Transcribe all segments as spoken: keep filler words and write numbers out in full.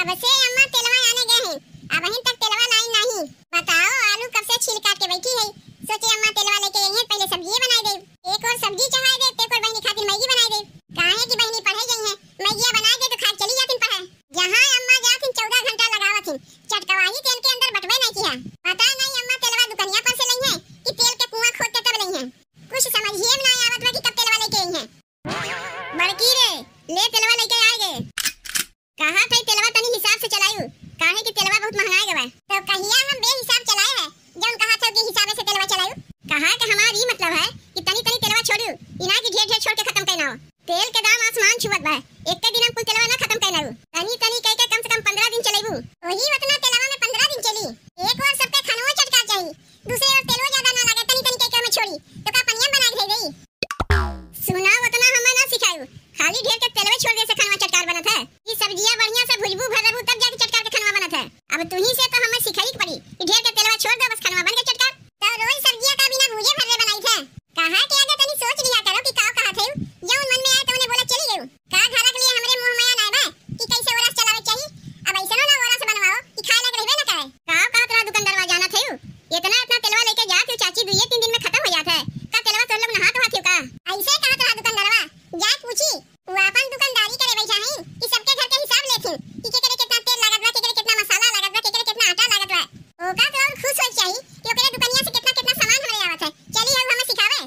कब से अम्मा तेलवा आने गए हैं, अबहिन तक तेलवा लाई नहीं। बताओ, आलू कब से छील काट के बैठी है, सोचे अम्मा तेलवा लेके आई हैं, पहले सब्जिये बनाई दे। एक ओर सब्जी चढ़ाई दे, ते एक ओर बहिनी खातिर मैगी बनाई दे। काहे कि बहिनी पढ़े गई हैं, मैगिया बनाई दे तो खा के चली जातिन पढ़े। जहाँ अम्मा जातिन चौदह घंटा लगावत हिन, चटकवाही तेल के अंदर बटवे नहीं किया। पता नहीं अम्मा तेलवा दुकनिया पर से लई हैं कि तेल के कुआं खोद के तब लई हैं। कुछ समझिए में ना आवत बा कि कब तेलवा लेके आई हैं। बड़की रे, ले तेलवा लेके आए गे। कहा थे तेलवा तनी हिसाब से चलायू, काहे कि तेलवा बहुत महंगाए गवा। तो कहिया हम बेहिसाब चलाए हैं, जौन कहा थे कि हिसाबे से तेलवा चलायू। कहा के हमार ई मतलब है कि तनी तनी तेलवा छोड़ू, इना कि ढेर ढेर छोड़ के खत्म करना हो। तेल के दाम आसमान छुअत बा, एक दिन हम कुल तेलवा ना खत्म करना हो। तनी तनी कह के कम से कम पन्द्रह दिन चलेबू। वही उतना तेलवा में पन्द्रह दिन चली। एक ओर सबके खनवा चटका चाहिए, दूसरे ओर तेलवा ज्यादा ना लगे, तनी तनी कह के हमें छोड़ी, तो का पनिया बना के दे गई? सुना, उतना हमें ना सिखायू, खाली ढेर के तेलवे छोड़ दे से खनवा चटकार बनत है। ई सब्जिया बढ़िया से भुजबू भरबू तब जाके चटकार के खनवा बनत है। अब तुही से तो हमें सिखाई के पड़ी कि ढेर के तेलवा छोड़ दो, बस खनवा बन के चटकार। तो रोज सब्जिया का बिना भूजे भर्रे बनाई थे। कहा के आगे तनी सोच लिया करो कि का कहा थे, जौन मन में आए तो उन्हें बोला चली गयू। का घर के लिए हमरे मुंह माया ना बा कि कैसे ओरस चलावे चाहिए। अब ऐसनो ना ओरस बनवाओ कि खाए लायक रहबे ना करे। का कहत रहा दुकानदारवा, जाना थे? इतना इतना तेलवा लेके जात हो चाची, दुइये तीन दिन में खत्म हो जात है। का तेलवा तोर लोग नहात होत हो का? ऐसे कहत रहा दुकानदारवा, जाए पूछी। वो आपन दुकानदारी करे बैठा है कि सबके घर के हिसाब लेथिन कि केकरे कितना तेल लागत बा, केकरे कितना मसाला लागत बा, केकरे कितना आटा लागत बा। ओका तो और खुश होए के चाही कि ओकरे दुकनिया से कितना कितना सामान हमरे आवत है। चली हऊ हमें सिखावे।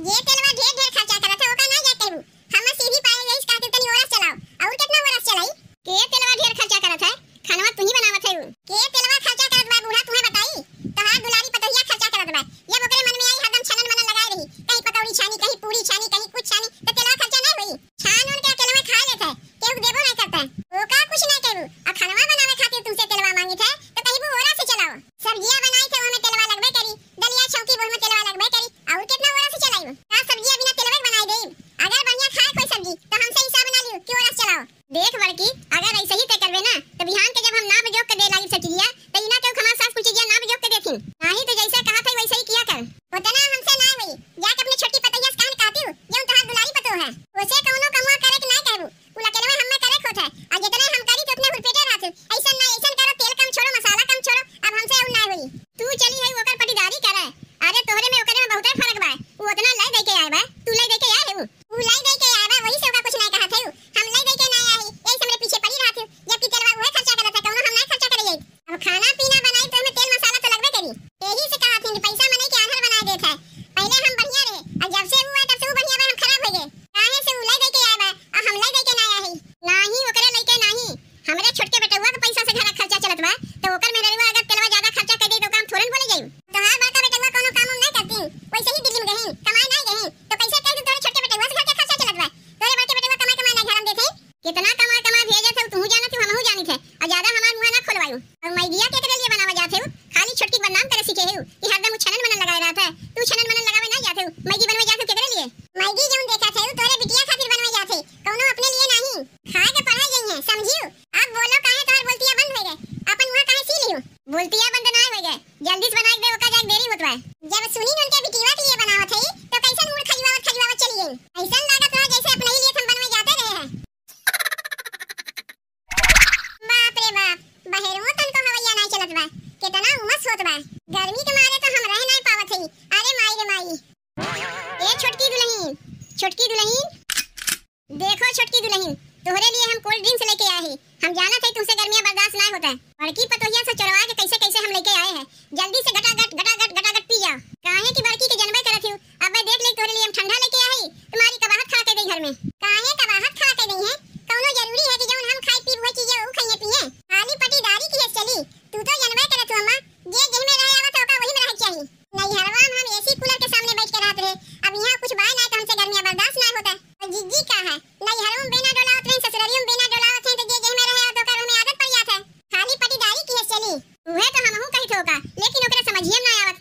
ये तेलवा ढेर ढेर खर्चा करत है, ओका ना जाए कहबू। हम सीधी पाए यही कहते तनी ओरस चलाओ। और कितना ओरस चलाई? के तेलवा ढेर खर्चा करत है? खानवा तू ही बनावत है। के तेलवा खर्चा करत बा बूढ़ा, तुम्हें बताई? तहार दुलारी पतोहिया खर्चा करत बा। जब ओकरे मन में आई हरदम छनन मनन लगाए रही, कहीं पकौड़ी छानी, कहीं पूरी छानी, कहीं कुछ छानी, तो तेलवा खर्चा नहीं होई? छान ओन के अकेलवा खा लेत है, केहू देबो नहीं करता है। ओका कुछ नहीं कहबू, और खानवा बनावे खातिर तुमसे तेलवा मांगित है, तो कहबू ओरा से चलाओ। सब्जिया बनाई थे, ओमे तेलवा लगबे करी, दलिया छौकी, ओमे तेलवा लगबे करी, और कितना ओरा से चलाइबू? का सब्जिया बिना तेलवे के बनाई देब? अगर बढ़िया खाए कोई सब्जी, तो हमसे हिसाब ना लियो कि ओरा से चलाओ। देख बड़की, अगर ऐसे ही तय करबे ना, तो बिहान के जब हम नाप जोख के दे लागी सब्जिया, तो इना केहू हमार सास कुल चीजिया नाप जोख के देथिन। नहीं तो जैसे कहा था वैसे ही किया कर। उतना हमसे ना होई, जाके अपने छोटकी पतोहिया से कहन कहती हूँ, जौन तोहार दुलारी पतोह है। उसे कौनो कमुआ करे के ना कहबू, कुल अकेलवे हम्मे करे के होत है, और जितने हम करी तो उतने हुरपेटे रहत हो। ऐसन ना, ऐसन करो, तेल कम छोड़ो, मसाला कम छोड़ो, अब हमसे और ना होई। तू चली है ओकर पटीदारी करे, अरे तोहरे में ओकरे में बहुते फर्क बा। वो उतना ले दे के आए बा, तू ले दे के आए है वो। ऊ ले दे के आए बा, वही से ओका कुछ ना कहत है। हम ले दे के ना आए ही, यही से हमरे पीछे पड़ी रहत हो, जबकि तेलवा उहे खर्चा करत है, कौनो हम ना खर्चा करे जाई। अब खाना पीना बनाई तो एमे तेल मसाला तो लगबे करी, यही से कहत हन कि पैसा मनई के आन्हर बनाए देत है। पहले हम बढ़िया रहे, और जब से ऊ आए तब से ऊ बढ़िया बा, हम खराब हो गए। काहे से ऊ ले दे के आए बा, और हम ले दे के ना आए ही। नाही ओकरे लइके नाही, हमरे छोटके बेटउआ के पैसा से घर खर्चा चलत बा, तो ओकर मेहररुआ अगर तेलवा ज्यादा खर्चा कर दे तो काम थोड़न बोले जाई। तोहार बड़का बेटउआ कोनो काम उम नहीं करती, वैसे ही दिल्ली में गहिन, कमाए नहीं गहिन, तो कैसे कह दू तोरे छोटके बेटउआ से घर के खर्चा चलत बा? तोरे बड़के बेटउआ कमाए कमाए नहीं घर में देते। कितना कमाए कमाए भेजे थे, तू जानत हो, हमहू जानत है। और ज्यादा हमार मुंह ना खोलवायू। और मैगिया केकरे लिए बनावा जात हो? खाली छोटकी के बदनाम करे सीखे हो कि हरदम उ छनन मनन लगाए रहत है। तू छनन मनन लगावे ना जात हो, मैगी बनवे जात हो केकरे लिए? मैगी जौन देखत है, उ तोरे बिटिया खातिर बनवे जात है, कौनो अपने लिए नहीं। खाए के पढ़ाई गई है, समझियो? अब बोलो काहे तोहर बोलतिया बंद हो गए? अपन मुंह काहे सी लियो? बोलतिया बंद ना हो गए, जल्दी से बना के दे, ओका जाके देरी होत बा। जब सुनी उनके बिटिया के लिए बनावत है, तो कैसन मुड़ खजुआवत खजुआवत चली गई? ऐसन लागत रहा जैसे अपने ही लिए हम बनवे जाते रहे हैं। बाप रे बाप, बहेरवो तनको हवैया नाय चलत बा। केतना उमस होत बा। गर्मी के मारे तो हम रह नाय पावत हई। अरे माई रे माई। ए छोटकी दुलहिन, छोटकी दुलहिन, देखो छोटकी दुलहिन, तोहरे लिए हम cold drinks लेके आए ही। हम जानत हई तुमसे गर्मियाँ बर्दाश्त नाय होत है। बड़की पतोहिया से चोरवा के कैसे कैसे हम लेके आए हैं। जल्दी से गटागट, गटागट, गटागट पी जाओ। काहे कि बड़की के जनबे करत हूँ, अबे देख ले, तोहरे लिए हम ठंडा लेके आई, तुम्हारी कबाहत खड़ा कर दई घर में। काहे कबाहत खड़ा कर दई है? कौनो जरूरी है कि जौन हम खाई पीब वही चीजें ऊ खाइए पिए? खाली पटीदारी की है चली, तू तो जनबे करत हो अम्मा, जे जेह में रहे आवत होका वही में रहे के चाही। नैहरवा में हम AC cooler के सामने बैठ के रहत रहे, अब यहाँ कुछ बाय ना तो हमसे गर्मियाँ बर्दाश्त ना होता। और जिज्जी का है, नैहरों में बेना डोलावत रहे, ससुररियों में बेना डोलावत हैं, तो जे जेह में रहे आवत होका वही में आदत पड़ जात है। खाली पटीदारी की है चली। उहे तो हमहू कहित होका, लेकिन ओकरे समझिए में ना आवत।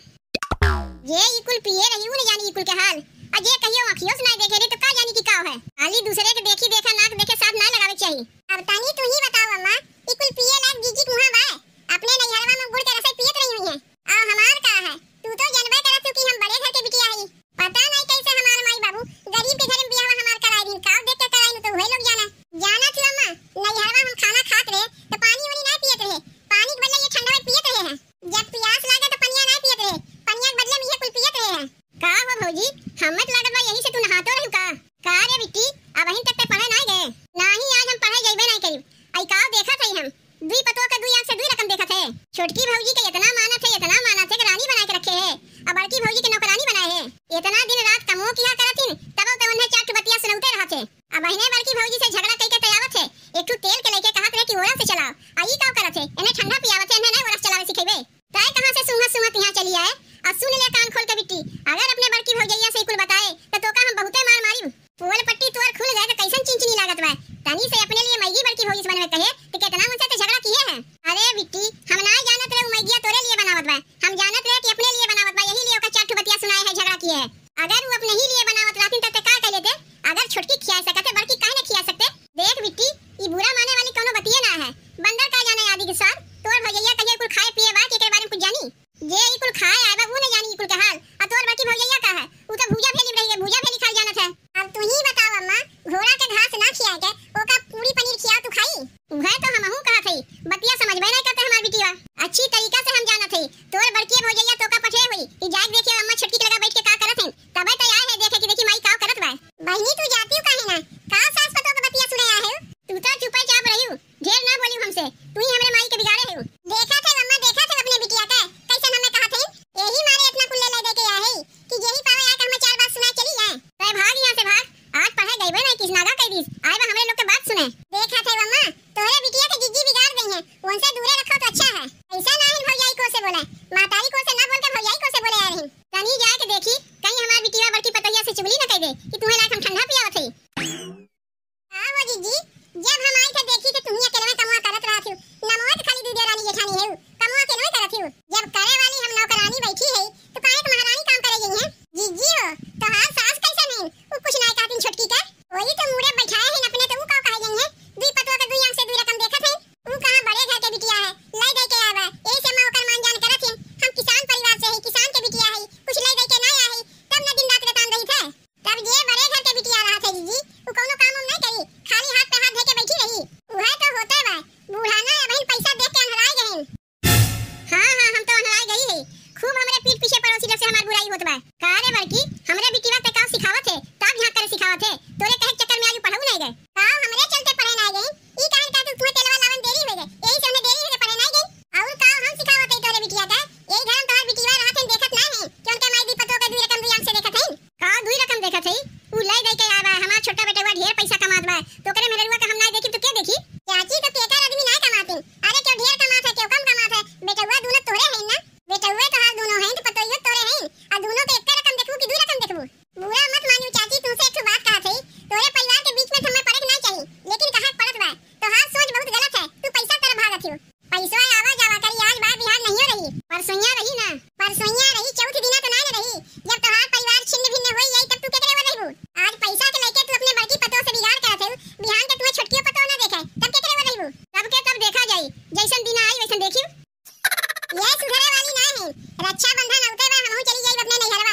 जे ई कुल पिए रही, ऊ न जानी ई कुल के हाल। आ जे कहियो आँखियों से नाय देखे रही, तो का जानी कि का है। खाली दूसरे के देखी देखा, नाक देखे साथ ना लगावे के चाही। अब तनी तू ही बताओ अम्मा, ई कुल पिए लायक जीजी कुहाँ बा? अपने नैहरवा में गुड़ के रसोई पियत रही हुई हैं। आ हमार का है? तू तो जनबे करत तू कि हम बड़े घर के बिटिया हई। पता नहीं कैसे हमार माई बाबू गरीब के घर में बियाहवा हमार कराई दिन, का देख के कराई, तो वही लोग जाना। जाना थी अम्मा, नैहरवा हम खाना खात रहे, छोटकी भौजी के इतना मानत है, इतना मानत है कि रानी बना के रखे है, अब बड़की भौजी के नौकरानी बनाए है। इतना दिन रात कमो किया करत हिन, तब तो उन्हें चार ठो बतिया सुनौते रहत है। अब बहिने बड़की भौजी से झगड़ा कई के तयावत है, एक ठो तेल के लेके कहत रहे कि ओरस से चलाओ, आ ई का करत है, इन्हें ठंडा पियावत है, इन्हें नहीं ओरस चलावे सिखेबे। तय कहाँ से सूंघत सूंघत यहाँ चली आए? और सुन ले कान खोल के बिट्टी, अगर अपने बड़की भौजैया से कुल बताए तो तोका हम बहुते मार मारी। पोल पट्टी तोर खुल गए तो कैसन चिनचिनी लागत बा। तनी से अपने लिए मैगी बड़की भौजी से बनवे कहे तो कितना उनसे तो झगड़ा किए हैं। अरे बिट्टी, हम ना जानत रहे उ मैगिया तोरे लिए बनावत बा, हम जानत रहे कि अपने लिए बनावत बा, यही लिए ओका चार ठो बतिया सुनाए है, झगड़ा किए है। अगर वो अपने ही लिए बनावत रहती तो ते का कह लेते? अगर छोटकी खिया सकते, बड़की काहे ना खिया सकते? देख बिट्टी, ई बुरा माने वाली कोनो बतिये ना है। बंदर का जाने आदि के स्वाद। तोर भौजैया कहिए कुल खाए पिए बा कि एकरे बारे में कुछ जानी? जे ई कुल खाए आए बा, वो न जानी ई कुल के हाल। आ तोर बड़की भौजैया का है? ऊ तो भूजा भेली रही है, भूजा भेली खाल जानत है। अब तू ही बताओ अम्मा, घोड़ा के घास ना खिया के ओका पूरी पनीर खिया तू खाई? उहे तो हमहू कहत हई, बतिया समझबे नहीं करते हमार बिटिया। अच्छी तरीका से हम जानत हई, तोर बड़की भौजैया तोका पठे हुई कि जाके देखिए अम्मा छोटकी के लगा बैठ के का करत हैं, तबे तो आए है देखे कि देखी माई का करत बा। बहिनी तू जाती हूँ काहे ना, का सास पतोह के बतिया सुने आए हो? तू तो चुपे चाप रही हो, ढेर ना बोली हमसे, तू ही हमरे माई के बिगाड़े हो। देखा थे अम्मा, देखा थे अपने बिटिया के, कैसन हमें कहा थे, यही मारे इतना कुल्ले ले दे के आए है कि यही पावे आए के हमें चार बात सुना चली जाए। तय भाग यहाँ से भाग, आज पढ़े गईबे नहीं किस नागा कह दीस, आए बा हमरे लोग के बात सुने। देखा थे अम्मा, तोहरे बिटिया के जिज्जी बिगाड़ गई है, उनसे दूरे रखो तो अच्छा है। ऐसा ना है भौजाई को से बोले, महतारी को से ना बोल के भौजाई को से बोले आ रही। तनी जाए के देखी, कहीं हमार बिटिया बड़की पतोहिया से चुगली न कह दे कि तुम्हें लायक हम ठंडा पियावत है। का हो जिज्जी, जब हम आई थे देखी तो तुम्ही अकेलवे कमवा करत रहत हो, नमवा तो खाली दू देवरानी जेठानी है, कमवा अकेलवे करत हो। जब करे वाली हम नौकरानी बैठी है तो काहे के महारानी काम करे गई है? जिज्जी हो, तोहार सास कैसन है? उ कुछ ना कहतीन छोटकी के, वही तो मुड़े बैठाए हैं अपने, तो उ का कहे गई है? दुई पतवा के दुई आंख से दुई रकम देखत है। उ कहाँ बड़े घर के बिटिया है, लाई दे के आवा, यही से मैं ओकर मान जान करत है। हम किसान परिवार से है, किसान के बिटिया है, कुछ लाई दे के ना आए, तब न दिन रात रतान रही थे। तब जे बड़े घर के बिटिया रहत है जिज्जी, उ कौनो काम उम नहीं करी, खाली हाथ पे हाथ धे के बैठी रही। उहे तो होते बा, बूढ़ा ना अबहिन पैसा देख के अनहराए गहिन। हाँ, हाँ, हम तो अनहराए गई है। खूब हमरे पीठ पीछे पड़ोसी लोग से हमार बुराई होत बा। का रे बड़की, हमरे बिटिया ते का सिखावत है, ताक झांक करे सिखावत है। तोरे कहे के चक्कर में आज पढ़ऊ नहीं गए। का हमरे चलते पढ़े नहीं गई? ई काहे का तू तुम्हें तेलवा लावन देरी हो गए, यही से उन्हें देरी हो गए पढ़े नहीं गई। और का हम सिखावत है तोरे बिटिया का? यही घर में तोहर बिटिया रहत है, देखत ना है कि उनके माई दी पतोह के दुई रकम दुई आंख से देखत है। का दुई रकम देखत है? उ लाई दे के आवा, हमार छोटा बेटवा ढेर पैसा कमात बा, तो ओकरे मेहररुआ के हम ना देखी तो के देखी? चाची तो केकर आदमी ना कमाते, अरे केहू ढेर कमात है, केहू कम कमात है, बेटवा दोनों तोरे हैं ना, बेटवा तोहार दोनों हैं तो पतोहियो तोरे हैं, आ दोनों के एक रकम देखबू कि दुई रकम देखबू? बुरा मत मानियो चाची, तुमसे एक ठो बात कहत है, तोरे परिवार के बीच में तो हमें पड़े के ना चाहिए, लेकिन कहा पड़त बा, तोहार सोच बहुत गलत है, तू पैसा तरफ भागत हो। पैसवा आवा जावा करी, आज बात बिहान नहीं रही। परसोइया रही ना? परसोइया रही, चौथ दिना तो ना न रही। जब तोहार परिवार छिन्न भिन्न होई जाई, तब तू केकरे ओर रहबू? आज पैसा के लेके तू अपने बड़की पतोह से बिगाड़ करत हऊ, बिहान के तुम्हें छोटकियो पतोह ना देखे, तब केकरे ओर रहबू? तब के तब देखा जाई, जैसन दिन आई वैसन देखी। ये सुधरे वाली ना है। रक्षाबंधन आउते बा, हमहू चली जाई अपने नैहर।